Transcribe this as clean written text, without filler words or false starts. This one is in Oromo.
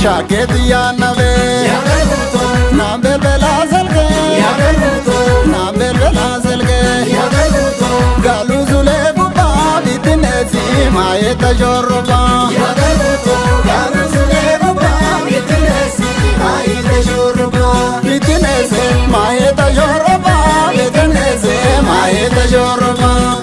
Shaakkeetti yaannabee. Naan belbelaa salgee. Naan belbelaa salgee. Galuu sulee gubbaa bittinneessi maayeta shorrobbaa. Bittinneessi maayeta shorrobbaa. Bittinneessi maayeta shorrobbaa.